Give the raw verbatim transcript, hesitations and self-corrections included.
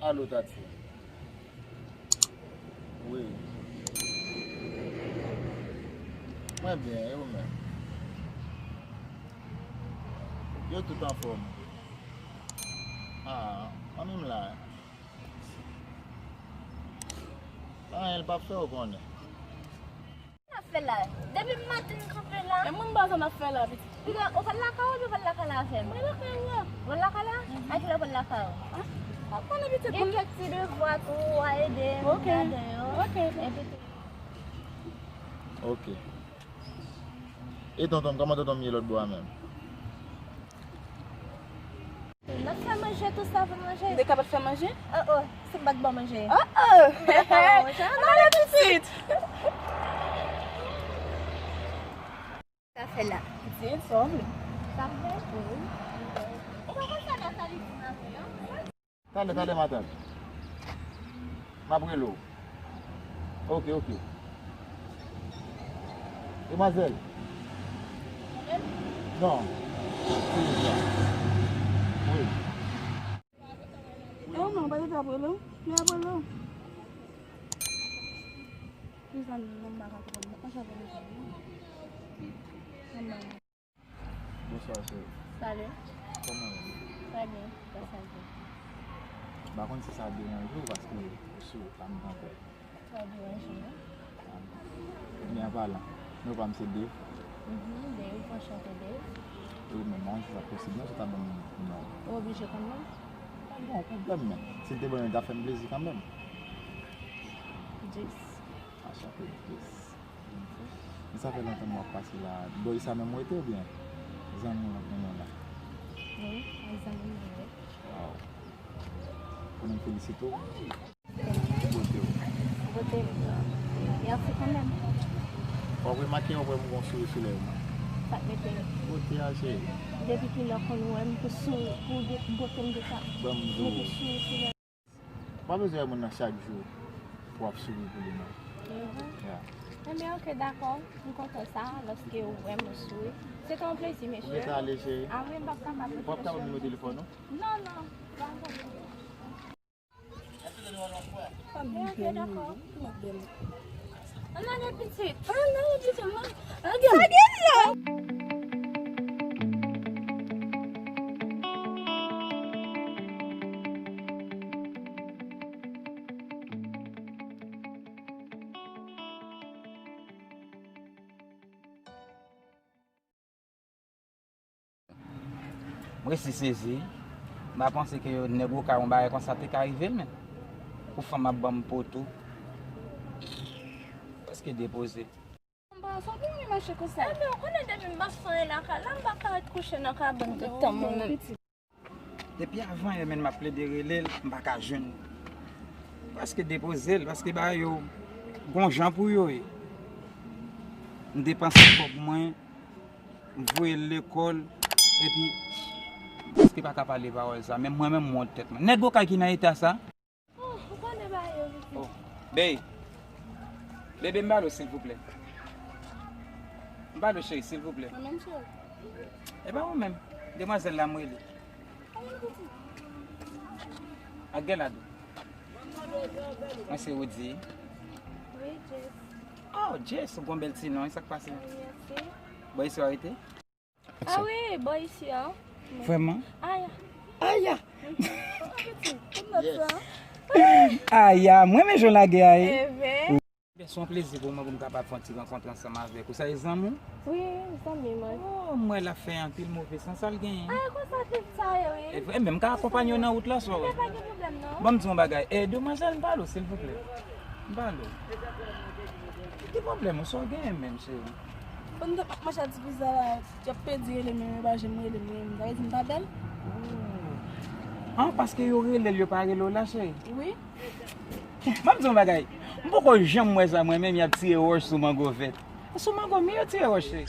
Alo, Tati. Wi. Mwen byen, e ou menm? Yo tout anfòm. Ah, manmi m la. Pa anyen, l p ap fè w konnen. Sa n ap fè la? Depi maten n kanpe la. E mwen m pa sa n ap fè la, pitit. Piga, ou pral lakay ou oubyen ou pral lakay la avè m? Mwen lakay ou la. Ou pral lakay la? A kilè ou pral lakay ou? Ah, pa konnen, pitit. Gen kèk ti devwa tou, w a ede m, ok, gadon yo. Ok. Epi tou. Ok. E tonton m, kòman tonton m ye lòt bò a menm? N ap fè manje tou sa pou manje. M te ka pa t fè manje? Oh, oh, si m pa t ba w manje. Oh, oh. M pa t ba w manje. Ann ale pitit. Sa fè la. Pitit, sa w vle? Sa m vle? Wi. Ou pa konn sa Nathalie di m avè yo? Talè, talè, matant. M ap rele w. Ok, ok. Demwazèl. Non. Wi. Non, non, pa t ap rele w. Li ap rele w. Ki sa non m pa ka konprann? Mwen pa sa vle di. Bonswa, cheri. Salut. Kòman w ye? Très bien, grâce à Dieu. M pa konn si sa deranje w paske ou sou anndan kò. Sa deranje, non? Men an palan, non pa m se Dave. Mhm, Dave, anchante, Dave. E ou menm, m pa konn si sa posib non, si w ta ban m non. Ou oblije kanmenm? Pa gen pwoblèm, men si l te bon, li ta fè m plezi kanmenm. Dix. Anchante, Dix. Men sa fè lontan m ap pase la. Bò sa menm w rete oubyen zanmi w ap mennen w la? Wi, ak zanmi m wi. Waw. Konnen m felisite w. Ki bote w. Bote m. Y ap fou kanmenm. W ap remake, w ap wè m gon souri sou lèv mwen. Sa k mete? Bote a, cheri. Depi kilè w konn wè m pou souri, pou bote m deja? Ban m di w. Mete souri sou lèv. Ou pa bezwen wè moun nan chak jou pou w ap souri pou li, non. Mhm. Yeah. Enben, ok, dakò. M kontan sa, lòske ou wè m, ou souri. Se te yon plezi, mesye. Ou gentan ale, cheri? A wi, m p ap kapab. Ou p ap kapab nimewo telefòn ou? Non, non. Pa gen pwoblèm. Enben, ok, dakò. Ann ale, pitit. Ann ale, pitit, non. Ann ale. Sa gen la? M resi sezi. M pa panse ke yo, nèg Wokay, yon bagay konsa te ka rive l, men. Pou fanm ap ban m po tou. Prèske depoze. M pa sa pou mwen mache konsa. Enben, ou konnen depi m ap fè anyen nan kay la, m pa ka ret kouche nan kabann tout tan mwen menm. Depi avan yè, men m ap plede rele l, m pa ka jwenn li. Prèske depoze l, paske bagay yo gon jan pou yo ye. M depanse kòb mwen, m voye l lekòl, epi m prèske pa ka pale pawòl sa, men mwen menm m wont tèt mwen. Nèg Wokay ki nan eta sa? Oh, ou konnen bagay yo, pitit. Oh, Bey. Bebe, m pale w, silvouplè. M pale w, cheri, silvouplè. Mwen menm, cheri. E pa ou menm. Demwazèl la m rele. Ak Gèlado. Mwen se Woody. Wi, Jess. Oh, Jess, ou gon bèl ti non, e sa k pase? Mèsi. Bò isi w rete? Ah wi, bò isi a. Vrèman? Aya. Aya! Kòman pitit? Kòman sa? Aya, mwen renmen jan w lage a, e. Enben. Se yon plezi pou mwen pou m kapab fè yon ti rankontre ansanm avèk ou. Sa e zanmi w? Wi, zanmi mwen. Oh, m wè l ap fè anpil move sans, sa l genyen? Ay, konsa, tout sa ye, wi. E vre, men m ka akonpanye w nan wout la, si w wè. Enben, pa gen pwoblèm, non. Ban m di w yon bagay. E, demwazèl, m pale w, silvouplè. M pale w. Ki pwoblèm ou, sa w genyen menm, cheri? Pandan m ap mache ak ti fi sa la, y ap pedi rele m, men yo pa janm rele m, men sa vle di m pa bèl? Oh. Ah, paske yo rele l, yo pa rele w la, cheri? Wi. M ap di w yon bagay. M poko janm wè sa, mwen menm, y ap tire wòch sou mango vèt. Sou mango mi yo tire wòch, cheri.